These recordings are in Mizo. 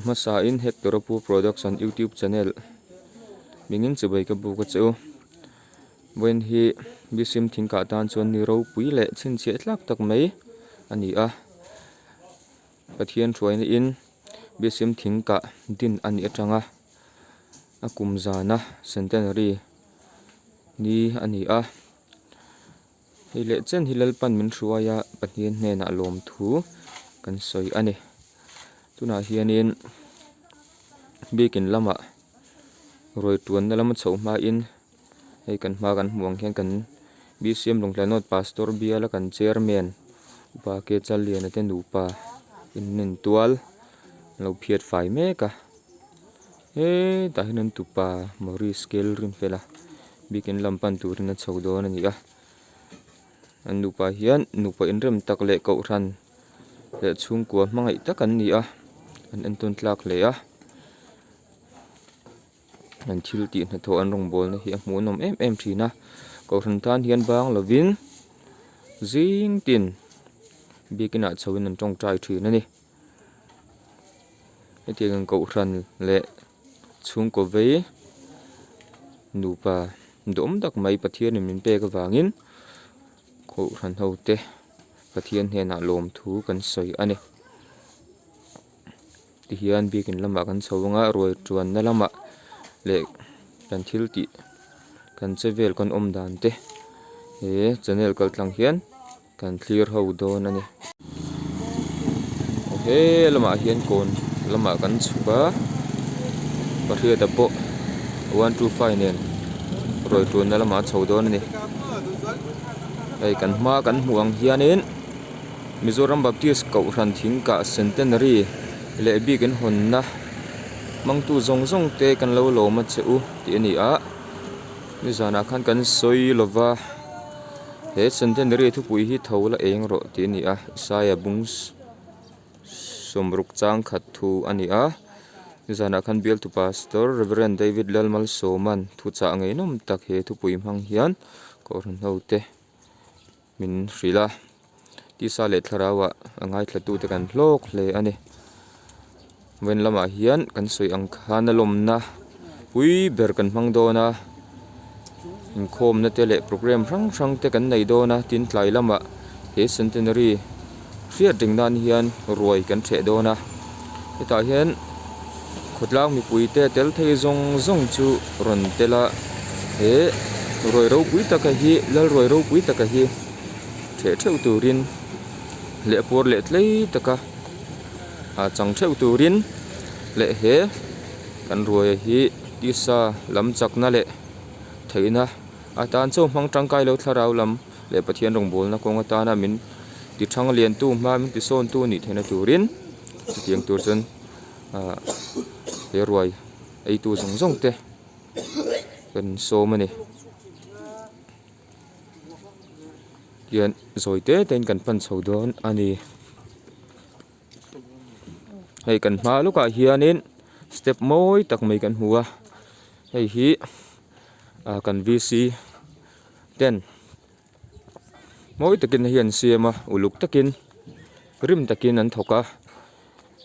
Hmasain Hector Apu Production YouTube channel mingin chibai ka buk a che u. Vawiin hi Bisim thingkah tan chuan ni ropui leh chhinchhiah tlak tak mai a ni a. Pathian hruaina in Bisim thingkah din a nih atanga a kum zana centenary ni a ni a. Hei leh chen hi Lalpan min hruai a, Pathian hnenah lawmthu kan sawi a ni. Tunah hianin biakin lamah ruai tuanna lama chhoh hmain hei kan hma kan hmuh ang hian kan BCM Lawngtlai North Pastor biala kan Chairman Upa K Challiana te nupa inentual an lo phiat fai mek a. Hetah hian an tupa Maurice Kelrinfela biakin lam pan turin a chho dawn a ni a. An nupa hian nupa inrem tak leh kohhran leh chhungkua hmangaih tak an ni a, an entawn tlak hle a. An thil tih hnathawh an rawngbawlna hi a hmuhnawm em em thin a. Kohhran tan hian bang lovin zing tin biakinah chhoin an tawngtai thin a ni. Hetiang ang kohhran leh chhungkaw vei nupa duhawm tak mai Pathianin min pek avangin kohhran ho te Pathian hnenah lawmthu kan sawi a ni. Tihian biakin lamah kan chho anga ruai tuanna lamah leh kan thil tih kan che vel kan awm dan te he channel kal tlang hian Kan thlir ho dawn a ni. Aw he lamah hian kawn lamah kan chhuk a, pahriata pawh 125 nen rawi tunna lamah a chho dawn a ni. Hei kan hma kan hmuh ang hianin Mizoram Baptist Kohhran Thingkah Centenary leh bik in hawnna hmangtu zawng zawng te kan lo lawm a che u tih a ni a. Nizanah khan kan sawi lova he centenary thupui hi tho la eng rawh tih a ni a Isaiah bung sawmruk chang khat thu a ni a nizanah khan bialtu pastor Reverend David Lalmalsawman thuchah ngeihnawm tak he thupui hmang hian kohhran ho te min hrilh a tisa leh thlarau ah a ngaithla tute kan hlawk hle a ni vawiin lamah hian kan sawi ang khan a lawmna pui ber kan hmang dawn a inkhawmna te leh programme hrang hrang te kan nei dawn a tin tlai lamah he centenary hriat reng nan hian ruai kan ṭheh dawn a hetah hian khawtlang mipui te tel thei zawng zawng chu rawn tel a he ruai ropui taka hi lal ruai ropui taka hi ṭheh ṭheuh turin leh puar leh tlei taka ah chang ṭheuh turin leh he kan ruai hi tisa lam chakna leh theihna atan chaw hmang tangkai lo thlarau lam leh Pathian rawngbawlna kawng atana min ti thang liantu hma min ti sawntu nih theihna turin chutiang tur chuan ah he ruai eitu zawng zawng te kan sawm a ni tihian zawi te te in kan pan chho dawn a ni hei kan hma lawkah hianin step mawi tak mai kan hmu a hei hi ah kan V C ten mawi takin hei an siam a uluk takin rim takin an thawk a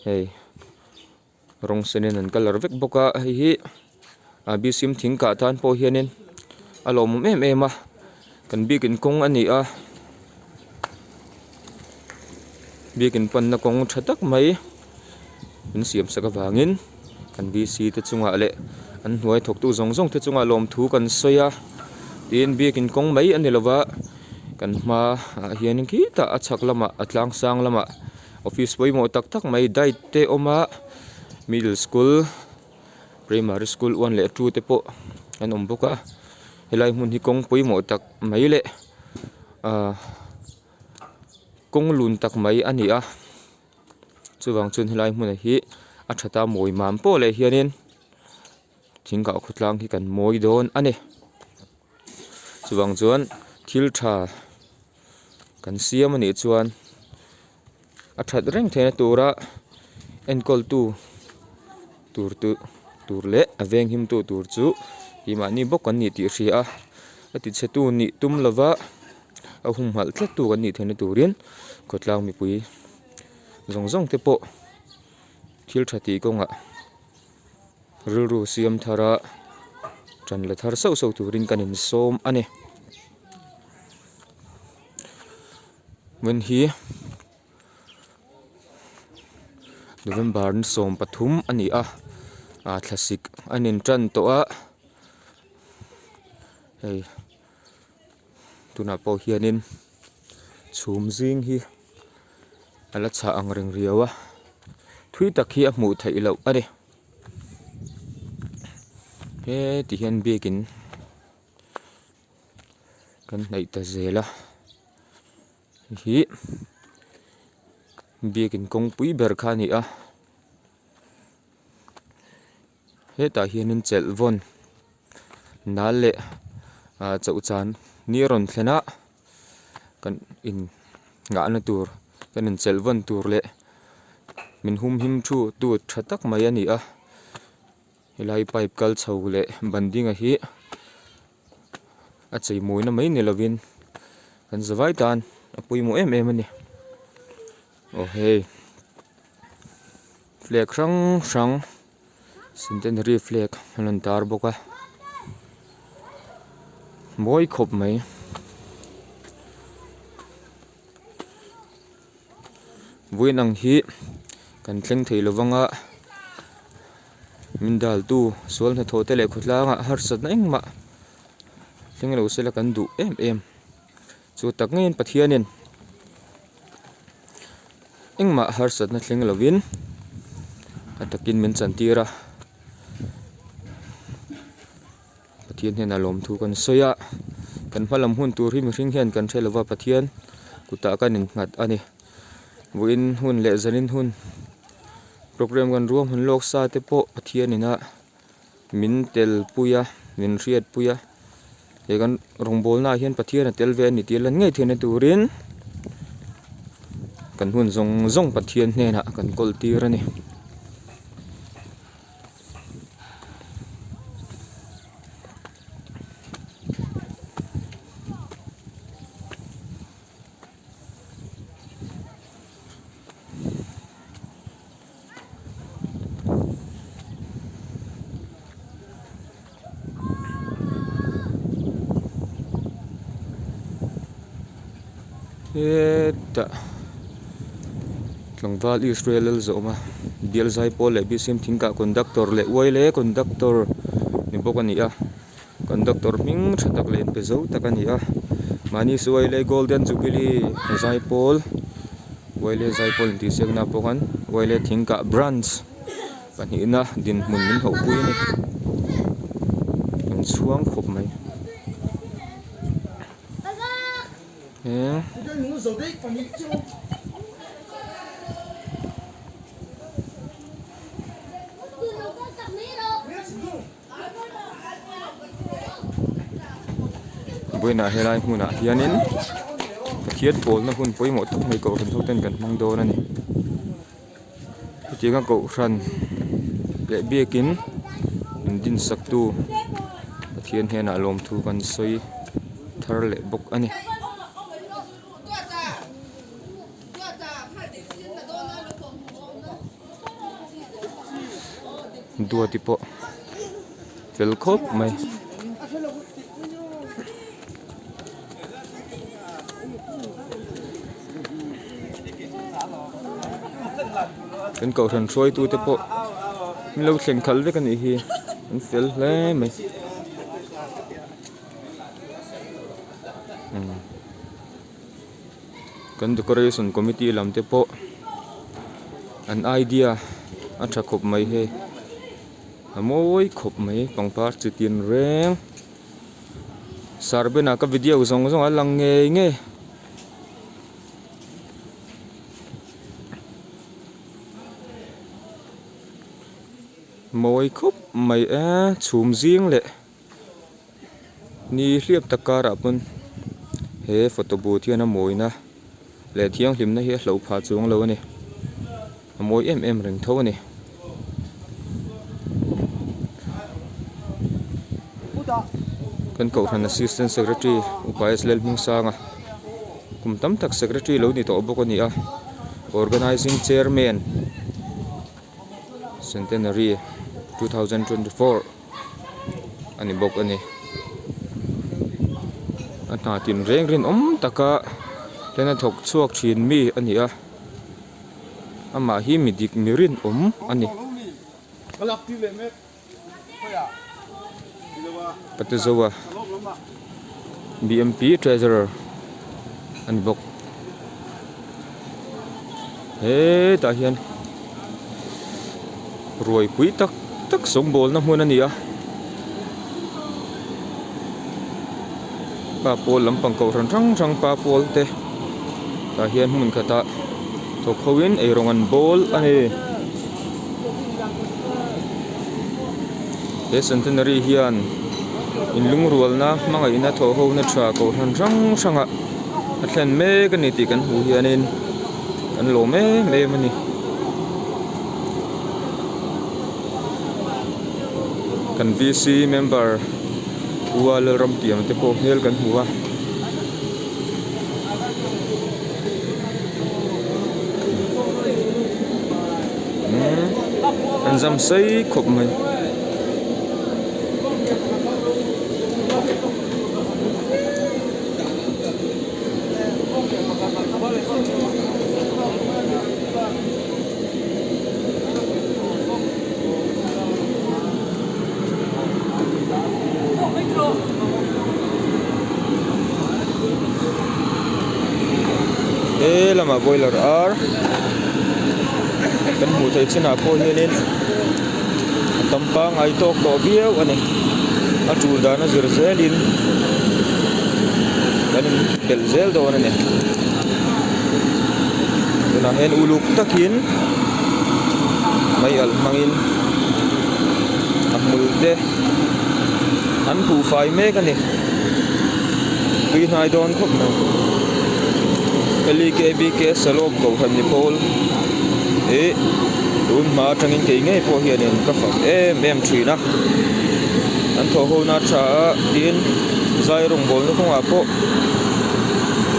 hei rawng senin an colour vek bawk a hei hi a bisim thing kah tan pawh hianin a lawmawm em em a kan biakin kawng a ni a biakin panna kawng tha tak mai min siam sak avangin kan V_C te chungah leh an hnuai thawktu zawng zawng te chungah lawmthu kan sawi a tin biakin kawng mai a ni lova kan hma ah hianin khitah a chhak lamah a tlang sang lamah office pawimawh tak tak mai diet te a awm a middle school primary school one leh two te pawh an awm bawk a helai hmun hi kawng pawimawh tak mai leh ahh kawng lun tak mai a ni a. Chuvang chuan helai hmunah hi a tha ta mawi mam pawh leh hianin thingkah khawtlang hi kan mawi dawn a ni. Chuvang chuan thil tha kan siam a nih chuan a that reng theihna tura enkawltu tur tu tur leh a venghimtu tur chu keimahni bawk kan ni tih hria a, a tichhetu nih tum lova a humhalh tlat tu kan nih theihna turin khawtlang mipui zawng zawng te pawh. Thil tha tih kawngah rilru siam thar a tan la thar sauh sauh turin kan insawm a ni. Hmun hi November ni 13 a ni a, ah thlasik a nin tan tawh a hei tunah pawh hianin chhum zing hi a la chhah ang reng riau a thui tak hi a hmuh theih loh a ni heti hian biakin kan hnaih ta zel a hei hi biakin kawngpui ber kha a ni a hetah hianin chelh vawn nal leh ah chauh chan ni a rawn thlen a kan in nghahna tur kan in chelh vawn tur leh min hum him thu tu tha tak mai a ni a helai pipe kal chho leh ban dinga hi a chei mawina mai ni lovin kan zavai tan a pawimawh em em a ni aw hei flag hrang hrang centenary flag an rawn tar bawk a mawi khawp mai. Vawiin ang hi kan thleng thei lo vang a min daltu sual hnathawh te leh khawtlangah harsatna engmah thleng lo sela kan duh em em chu tak ngeiin Pathianin engmah harsatna thleng lovin a takin min chantir a Pathian hnenah lawmthu kan sawi a kan hma lam hun tur hi mihring hian kan hre lova Pathian kutah kan innghat a ni vawiin hun leh zanin hun program kan ruam hun lawk sa te pawh Pathian ina min tel pui a min hriat pui a he kan rawngbawlna ah hian Pathian a tel ve a ni tih a lan ngei theihna turin kan hun zawng zawng Pathian hnenah kan kawl tir a ni. Hetah tlangval Israel lal zawm a bial zaipawl leh bcm thingkah conductor leh uai leh conductor ni bawk a ni a conductor hming tha tak leh inpe zo tak a ni a mahni suai leh golden jubilee zaipawl uai leh zaipawl intihsiakna pawh khan uai leh thingkah branch pahnihna dinhmun min hauh pui a ni an chhuang khawp mai Vawiinah helai hmunah hianin Pathian pawlna hun pawimawh tak mai kohhran ho ten kan hmang dawn a ni. Hetianga kohhran leh biakin min dinsak tu Pathian hnenah lawmthu kan sawi thar leh bawk a ni. Duati pawh fel khawp mai. Kan kohhran hruaitu te pawh an lo thlen khalh vek a nih hi an fel hle mai. Kan decoration committee lam te pawh an idea a tha khawp mai hei a mawi khawp mai pangpar chi tin reng sarbena ka video zawng zawng a lang ngei ngei. Mawi khawp mai e chhum zing leh. Ni hliap tak karah pawn he photo booth hian a mawina leh thianghlimna hi a hloh phah chuang lo a ni a mawi em em reng tho a ni. Kan kohhran assistant secretary upa S Lalhmingsanga kum tam tak secretary lo ni tawh bawk a ni a organizing chairman. Centenary 2024 a ni bawk a ni. A hna tin reng rinawm taka hlena thawk chhuak thin mi a ni a, amah hi mi dik mi rinawm a ni. Patezoa BMP Treasurer a ni bawk. Hetah hian ruai pui tak tak sawngbawlna hmun a ni a. Pa pawl lampang kohhran hrang hrang pa pawl te tah hian hmun khatah thawk ho in eirawng an bawl a ni. He centenary hian inlungrualna hmangaihna thawh ho na tha kohhran hrang hrang ah a thlen mek a ni tih kan hmuh hianin kan lawm em em a ni. Kan VC member U a Lalramtiang te pawh hmel kan hmu a. An zam sei khawp mai. He lamah boiler ar kan hmuh theih chinah pawh hianin a tam pangngai tawk tawh viau a ni a tul dan a zir zelin kan in belh zel dawn a ni tunah hian uluk takin mei alh hmangin a hmul te an khuh fai mek a ni tui hnai dawn khawp mai L E K B K Salom kohhran ni pawl ih tun hma atangin kei ngei pawh hianin ka fak em em thin a an thawh ho na tha a tin zai rawngbawlna kawngah pawh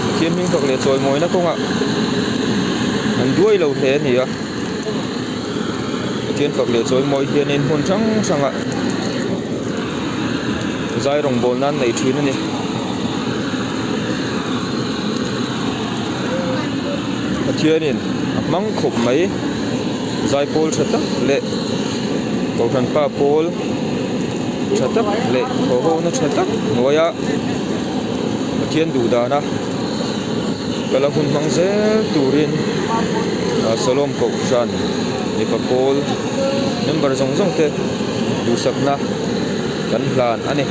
Pathian hming fak leh chawimawina kawngah an duai lo hle a ni a. Pathian fak leh chawimawi hianin hmun hrang hrangah zai rawngbâwl nan nei ṭhin a ni. Pathianin a hmang khawp mai zai pawl ṭha tak leh kohhran pa pawl ṭha tak leh thawhhona ṭha tak hnuaia Pathian duh dana kala hun hmang zel turin Salom Kohhran mipa pawl member zawng zawng te duhsakna kan hlan a ni.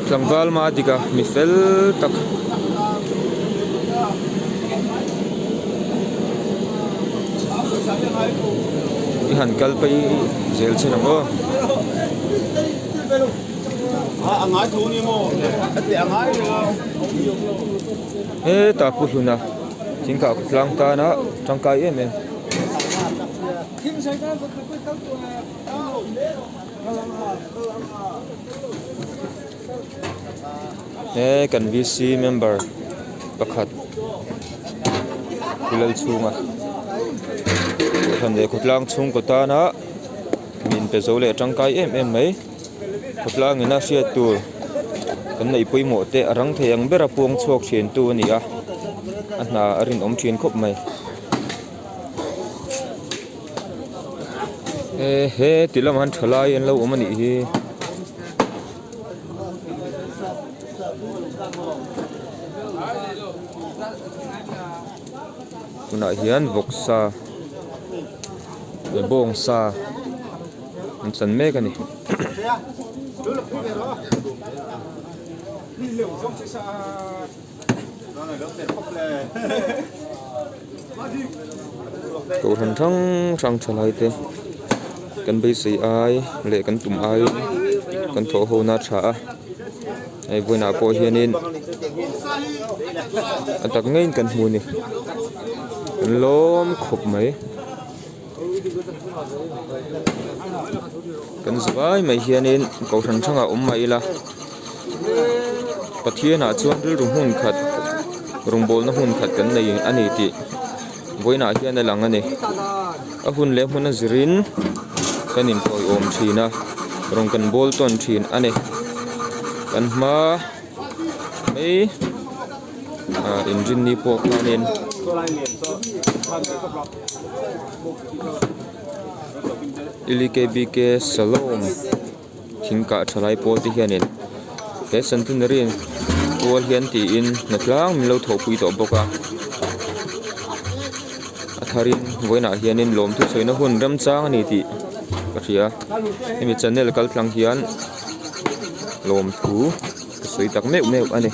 Tlangval hma dik a mi fel tak. I han kal phei zel chin ang aw. Hetah Pu Hluna thingkah khawtlang tana tangkai em em. He kan VC member pakhat Pu Lalchhunga kohhran leh khawtlang chhungkaw tana min pe zo leh tangkai em em mai khawtlang ina hriat tur kan neih pawimawh te a rang thei ang bera puang chhuak thin tu a ni a a hna a rinawm thin khawp mai. E he ti lamah hian thalai an lo awm a nih hi. Tunah hian vawksa leh bawngsa an chan mek a ni. Kohhran hrang hrang thalai te kan beisei ai leh kan tum ai kan thawh ho na tha a hei vawiinah pawh hianin a tak ngeiin kan hmu a ni kan lawm khawp mai. Kan zavai mai hianin kohhran hrangah awm mah ila Pathianah chuan rilru hmun khat rawngbawlna hmun khat kan nei a ni tih vawiinah hian a lang a ni. A hun leh hmun a zirin kan intawiawm thin a rawn kan bawl tawn thin a ni. Kan hma mai ah inrinni pawh khanin L K B K Salom thing kah tha lai pawl te hianin he centenary tual hian tiin hnatlang min lo thawhpui tawh bawk a a tharin vawiinah hianin lawmthu sawina hun remchang a ni tih ka hria hemi channel kal tlang hian lawmthu ka sawi tak meuh meuh a ni.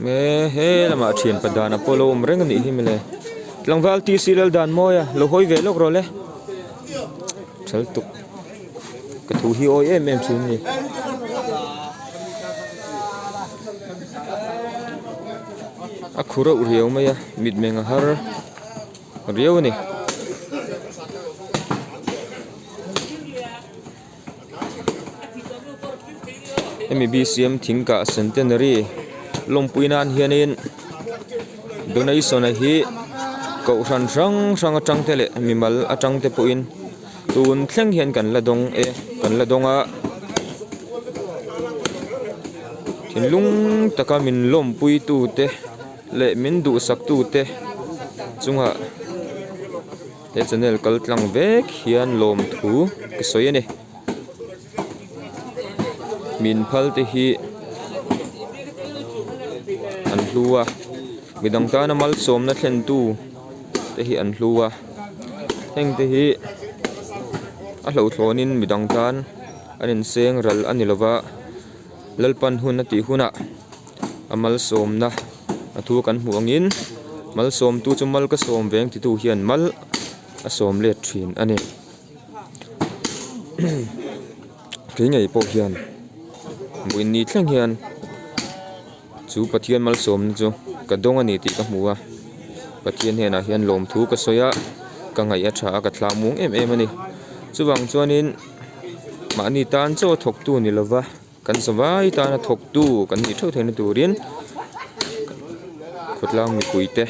He he lamah thian pa dan a pawh lo awm reng a nih hi mawle tlangval T C Laldanmawia lo hawi ve lawk rawh le thal tuk. Ka thu hi awi em em thin a ni. A khu reuh riau mai a mitmeng a har riau a ni. Hemi B C M thing kah centenary lawmpui nan hianin donation a hi kohhran hrang hrang atang te leh mimal atang te pawhin. Tun thleng hian kan la dawng e kan la dawng a thinlung taka min lawmpui tu te leh min duhsak tu te chungah he channel kal tlang vek hian lawmthu ka sawi a ni min phal te hi an hlu a midang tana malsawmna thlen tu te hi an hlu a heng te hi a hlauhthlawnin midang tan an inseng ral a ni lova Lalpan hun a tih hunah a malsawmna a thu kan hmuh angin malsawmtu chu mal ka sawm veng titu hian mal a sawm let thin a ni kei ngei pawh hian vawiin thleng hian. Chu Pathian malsawmna chu ka dawng a ni tih ka hmu a, Pathian hnenah hian lawmthu ka sawi a, ka ngaih a tha a, ka thla muang em em a ni. Chuvang chuanin mahni tan chaw thawktu ni lova kan zavai tana thawktu kan nih theuh theihna turin khawtlang mipuite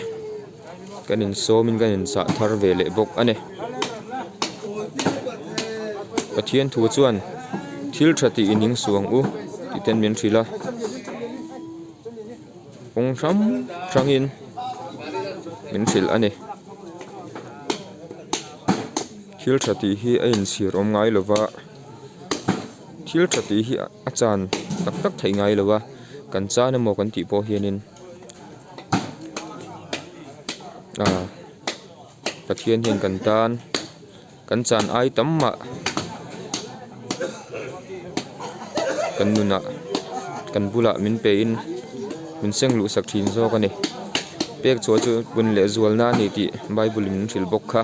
kan insawmin kan insah thar ve leh bawk a ni. Pathian thu chuan thil tha tih in insuang u tih ten min hrilh a kawng hrang hrangin min hrilh a ni thil tha tih hi a inchhir awm ngai lo va thil tha tih hi a chan tak tak theih ngai lo va kan chan emaw kan tih pawh hianin ah. Pathian hian kan tan kan chan ai tam mah kan nunah kan bulah min pein min seng luh sak thin zawk a ni pek chhuah chu pun leh zual na a ni tih bible in min hrilh bawk kha.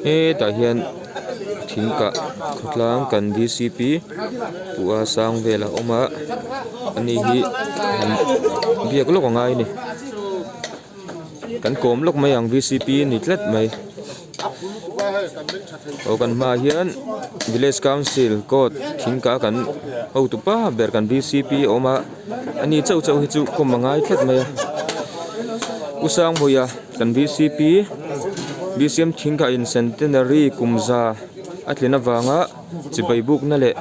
Hetah hian thing kah khawtlang kan bcp pua sang vel a awm a ani hi biak lawk a ngai a ni kan kawm lawk mai ang bcp a ni tlat mai aw kan hmaah hian village council court thing kah kan hotu pa ber kan bcp a awm a ani chauh chauh hi chu kawm a ngai tlat mai a u sangbuia kan bcp bcm thing kah in centenary kum za a tlin avanga chibai bukna leh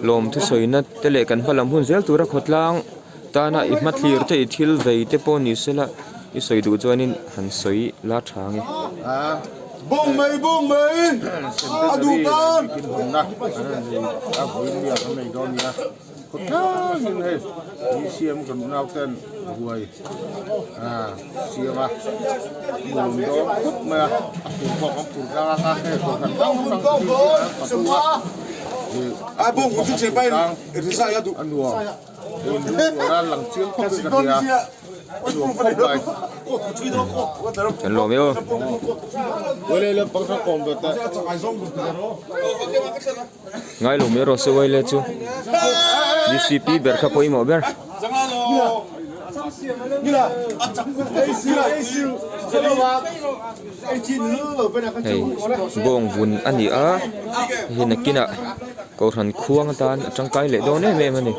lawm thusawina te leh kan hma lam hun zel tura khawtlang tana i hmathlir te i thil vei te pawh ni sela i sawi duh chuanin han sawi la tha ang e. Bawng mai bawng mai a duh tan. Khawtlangin hei BCM kan unau ten ruai siam a nuam dawn khawp mai a, a fur pawh kan fur tlang a hei kohhran hrang hrang te hi an fatu a a nuam in rual a lang chiang khawp in ka hria a nuam khawp mai. Kan lawm e aw. Ngai lo mai rawh se uaile chu DCP ber kha pawimawh ber. Hei bawng vun a ni a hei nakinah kohhran khuang atan a tangkai leh dawn em em a ni.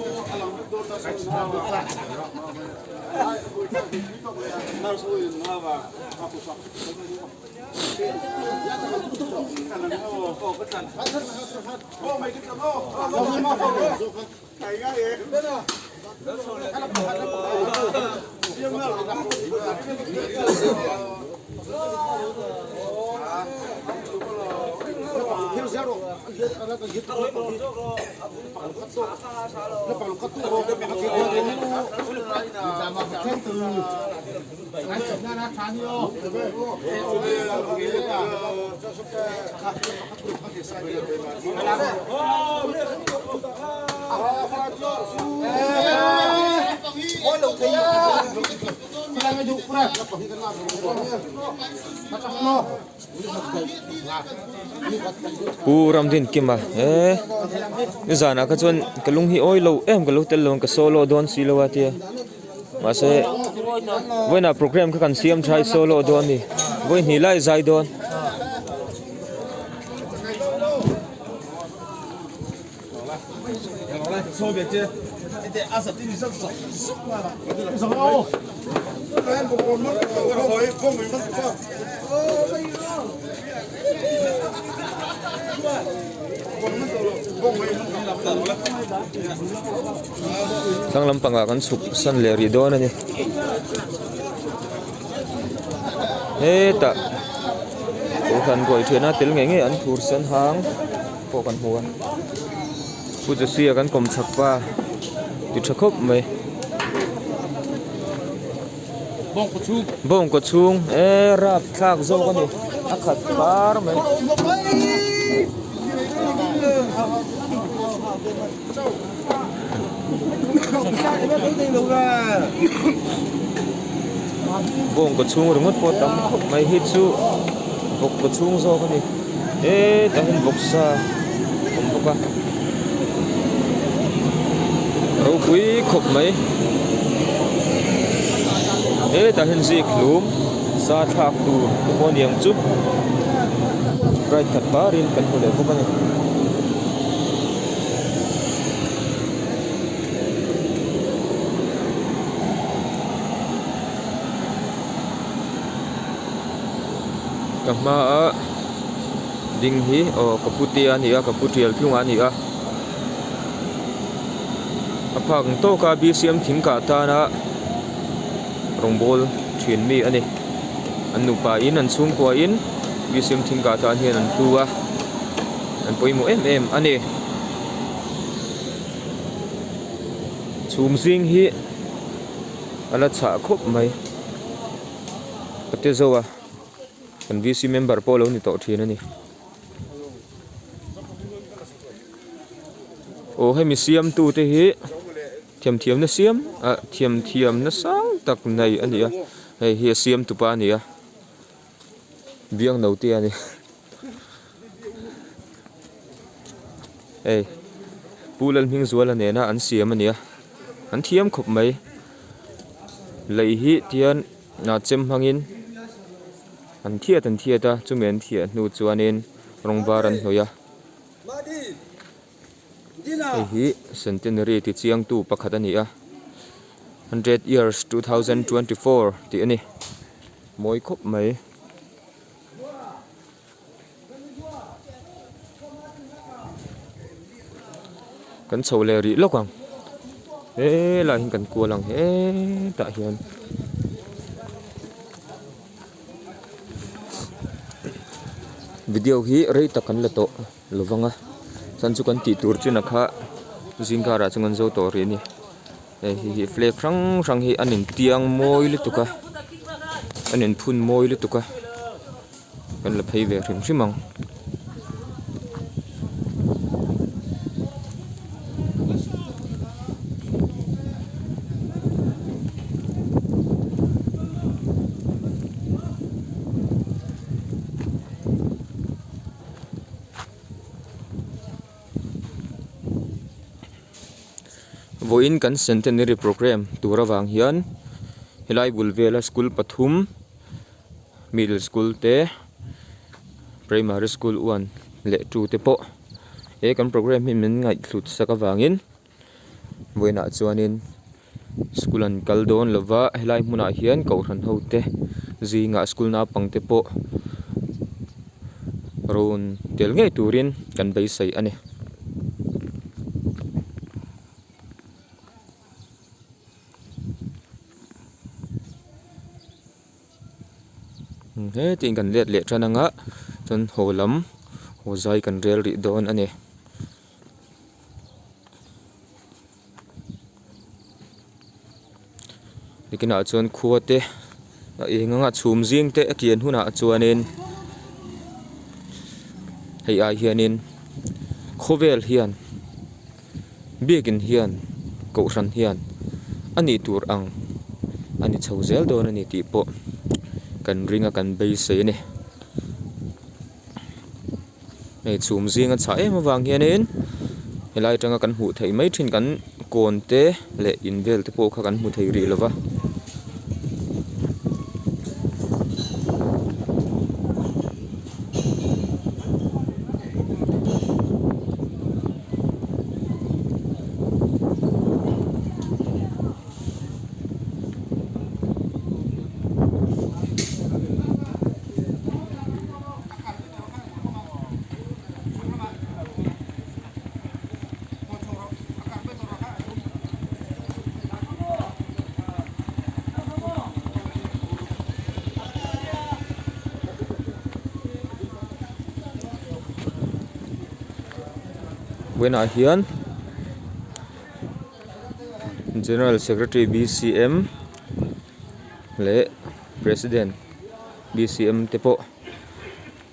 Pu Ramdinkima he nizanah kha chuan ka lung hi awi lo em ka lo tel lo ang ka solo dawn si lo a tia. Mahse vawiinah program kha kan siam tha i solo dawn a ni vawi hnih lai zai dawn. Thlang lampangah kan chhuk san leh rih dawn a ni hetah kohhran ruai thiana tel ngei ngei an phur sen hang pawh kan hmu a pu Joshua kan kawm chak pa ti tha khawp mai bawngkaw chhung e rapthlak zawk a ni a khat par mai. Bawngkaw chhung ringawt pawh tam khawp mai hi chu vawkkaw chhung zawk a ni hetah hian vawksa a awm bawk a ropui khawp mai hetah hian zik hlum sa thlak tur te pawh a ni ang chu sprite khat parin kan hmu leh bawk a ni. Ka hmaa ding hi aw ka putea a ni a ka pu tial thlung a ni a a phak ang tawk a bcm thing kah tana rawngbawl thin mi a ni an nupa in an chhungkua in bcm thing kah tan hian an hlu a. An pawimawh em em a ni. Chhum zing hi a la chhah khawp mai. Ka ti zo a, kan VC member pawh a lo ni tawh thin a ni. Aw hemi siamtute hi. Thiamthiamna siam ah thiamthiamna sang tak nei a ni a hei hi a siam tupa a ni a biang no te a ni hei Pu Lalhmingzuala nena an siam a ni a an thiam khawp mai lei hi tian ah chem hmangin an thiat an thiat a chumi an thiah hnu chuanin rawng var an hnawih a. Hei hi centenary ti chiangtu pakhat a ni a hundred years 2024 tih a ni mawi khawp mai. Kan chho leh rih lawk ang helaiah hian kan kual ang hetah hian. Video hi rei tak kan la tawh. Lo vang a chuan chu kan tih tur chin a kha zingkar ah chuan kan zo tawh rih a ni hei hi hi flag hrang hrang hi an in tiang mawi lutuk a an in phun mawi lutuk a kan la phei ve hrim hrim ang. Vawiin kan centenary programme tur avang hian helai bul vela school pathum middle school te primary school one leh two te pawh he kan programme hi min ngaihhlut sak avangin vawiinah chuanin school an kal dawn lo va helai hmunah hian kohhran ho te zingah school naupang te pawh rawn tel ngei turin kan beisei a ni. Hetiin kan let leh tan anga chuan haw lam haw zai kan rel rih dawn a ni. Nikinah chuan khua te a eng anga chhum zing te a kian hunah chuanin hei ai hianin khawvel hian biakin hian kohhran hian a nih tur ang a ni chho zel dawn a ni tih pawh kan ring a kan beisei a ni. Hei chhum zinga chhah em avang hianin helai atanga kan hmuh theih mai thin kan kawn te leh in vel te pawh kha kan hmu thei rih lova. Vawiinah hian General Secretary B_C_M leh President B_C_M te pawh.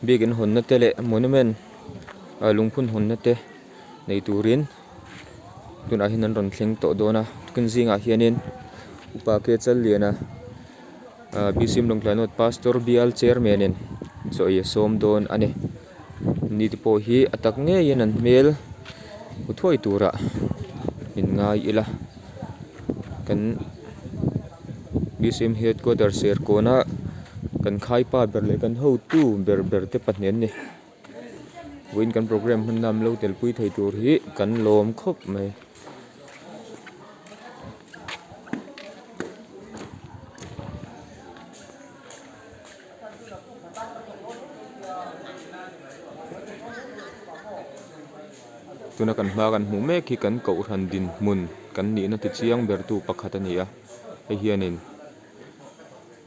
Biakin hawnna te leh monument ah lungphun hawnna te nei turin tunah hian an rawn thleng tawh dawn a tukin zingah hianin upa ke challiana ah bcm lawngtlai north pastor bial chairman in chaw ei a sawm dawn a ni ni te pawh hi a tak ngeiin an hmel hmu thuai turah min ngai ila kan. Bcm headquarter Serkawn-a kan khaipa ber leh kan hotu ber ber te pahnih an ni. Vawiin kan programme hmanna an lo telpui thei tur hi kan lawm khawp mai. Tuna kan hma kan hmuh mek hi kan kohhran dinhmun kan nihna ti chiang bertu pakhat a ni a hei hianin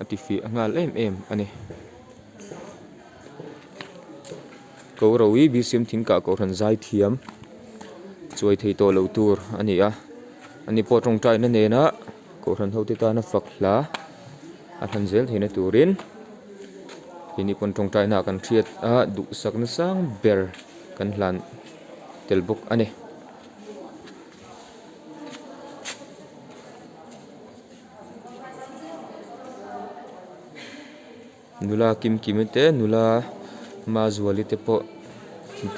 a ti fiah nghal em em a ni. Ko Rovi Bcm thingkah kohhran zai thiam chuai thei tawh loh tur a ni a ani pawh tawngtaina nena kohhran hote tana fak hla a hlan zel theihna turin keini pawn tawngtaina ah kan hriat a duhsakna sang ber kan hlan tel bawk a ni. Nula Kimkimi te nula Mazuali te pawh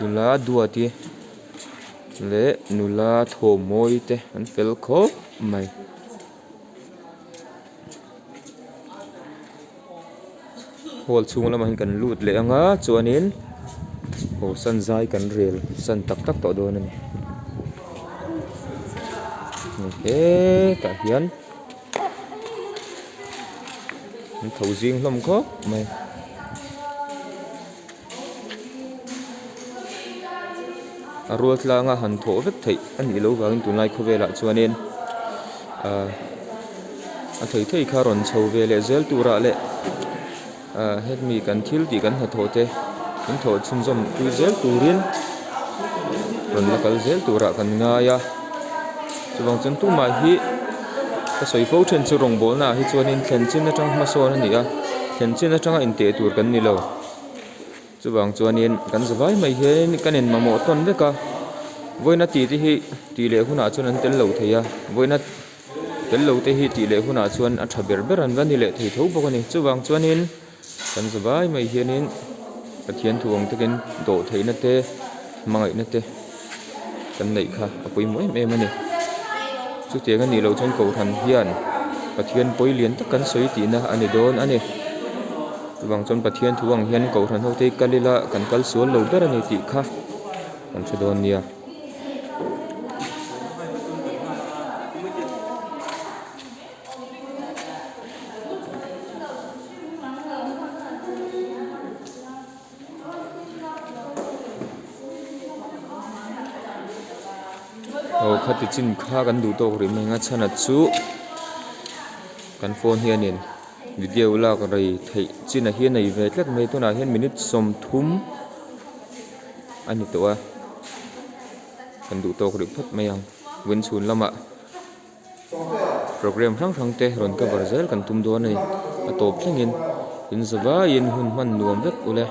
nula Duati leh nula Thawmawii te an fel khawp mai. Hall chhung lamah hian kan lut leh ang a chuanin haw san zai kan rel san tak tak tawh dawn a ni hetah hian an tho zing hlawm khawp mai. A rual tlanga han thawh vek theih a nih loh vangin tunlai khawvelah chuanin ahh a thei thei kha rawn chho ve leh zel turah leh ahh hemi kan thil tih kan hnathawh te min thawh chhunzawm pui zel turin rawn la kal zel turah kan ngai a chuvang chuan tumah hi ka sawi fo thin chu rawngbawlna ah hi chuanin thlen chin atang hmasawn a ni a thlen chin atanga inteh tur kan ni lo. Chuvang chuanin kan zavai mai hianin kan in mamawh tawn vek a, vawiina tih te hi tih leh hunah chuan an tel lo thei a, vawiina tel lo te hi tih leh hunah chuan a tha ber ber an va ni leh thei tho bawk a ni. Chuvang chuanin kan zavai mai hianin Pathian thu ang takin dawh theihna te hmangaihna te kan neih kha a pawimawh em em a ni. Chutiang a nih loh chuan Kohhran hian Pathian pawi lian tak kan sawi tihna a ni dawn a ni. Chuvang chuan Pathian thu ang hian Kohhran ho te hi kal ila kan kal sual lo ber a ni tih kha kan hre dawn nia. Aw khati chin kha kan duh tawk rih mai ang a chhan a chu kan phone hianin video lak rei theih chinah hian a nei ve tlat mai tunah hian minute 30 a ni tawh a kan duh tawk rih phawt mai ang winchhun lamah. Programme hrang hrang te rawn cover zel kan tum dawn a ni a tawp thlengin in zavaiin hun hman nuam vek ule.